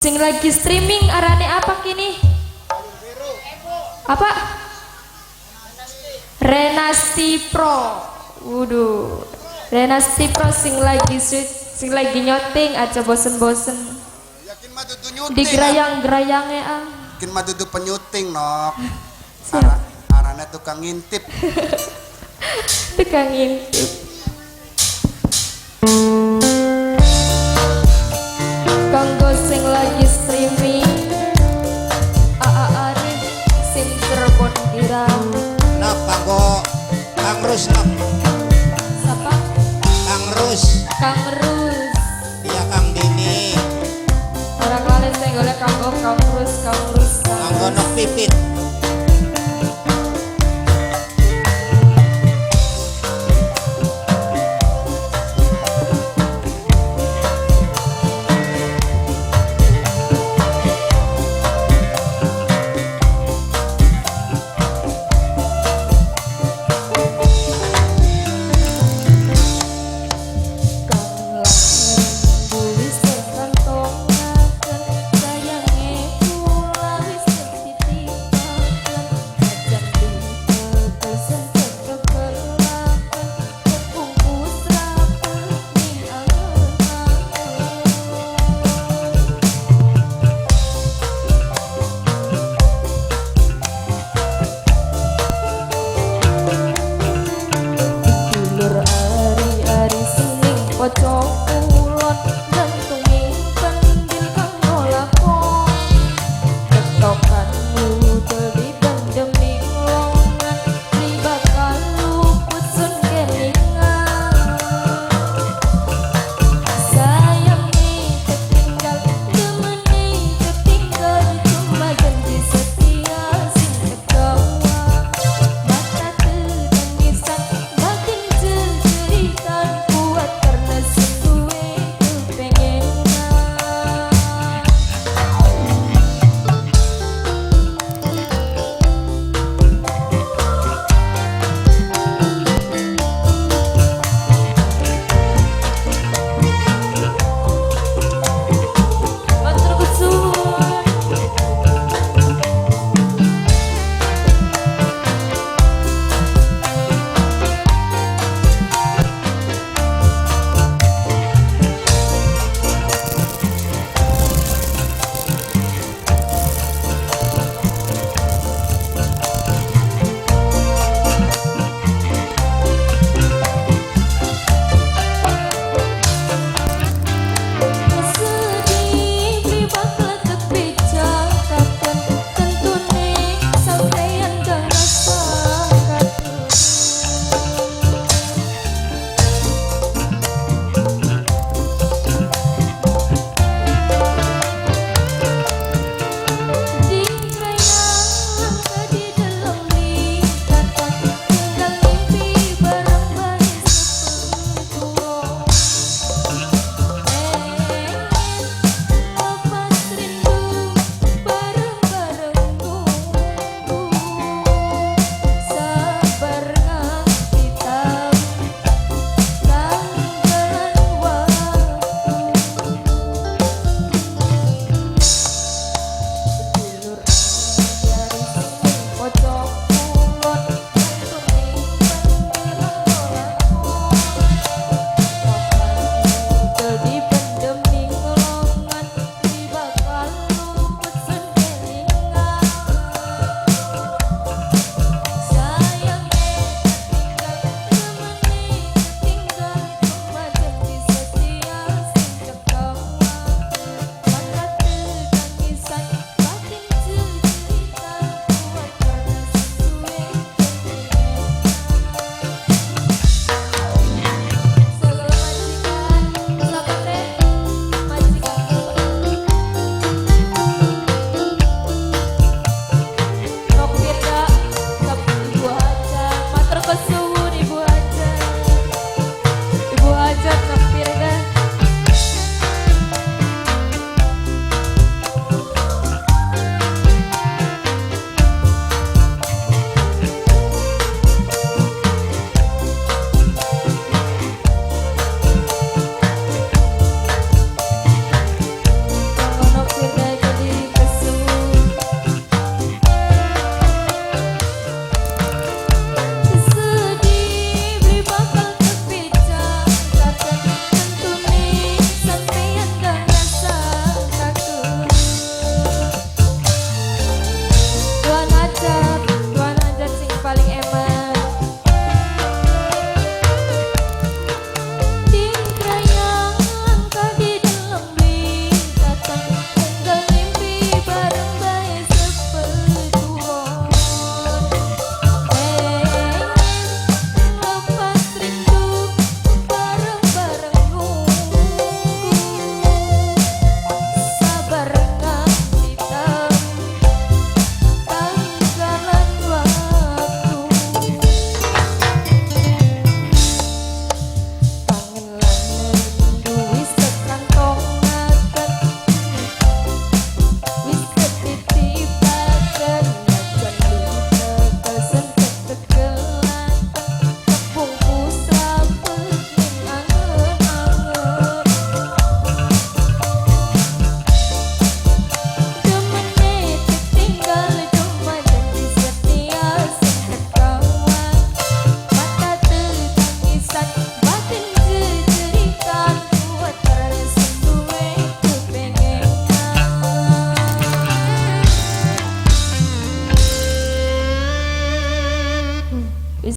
Sing lagi streaming arane apa kini? Apa? Renasti Pro. Waduh. Renasti Pro sing lagi sing lagi nyoting aja bosen-bosen. Yakin mah dudu nyuting. Di gerayang-gerayangnya ah. Yakin mah dudu penyuting nok. Siap. Arane tukang ngintip. Tukang ngintip. Kanggo sing lagi streaming Aa Arif sing Cirebon Girang. Nok kanggo Kang Rus nok. Siapa? Kang Rus. Kang Rus. Iya Kang Dini. Orang lain saya golek kanggo Kang Rus, Kang Rus, Kang Kanggo Rus. Nok Pipit.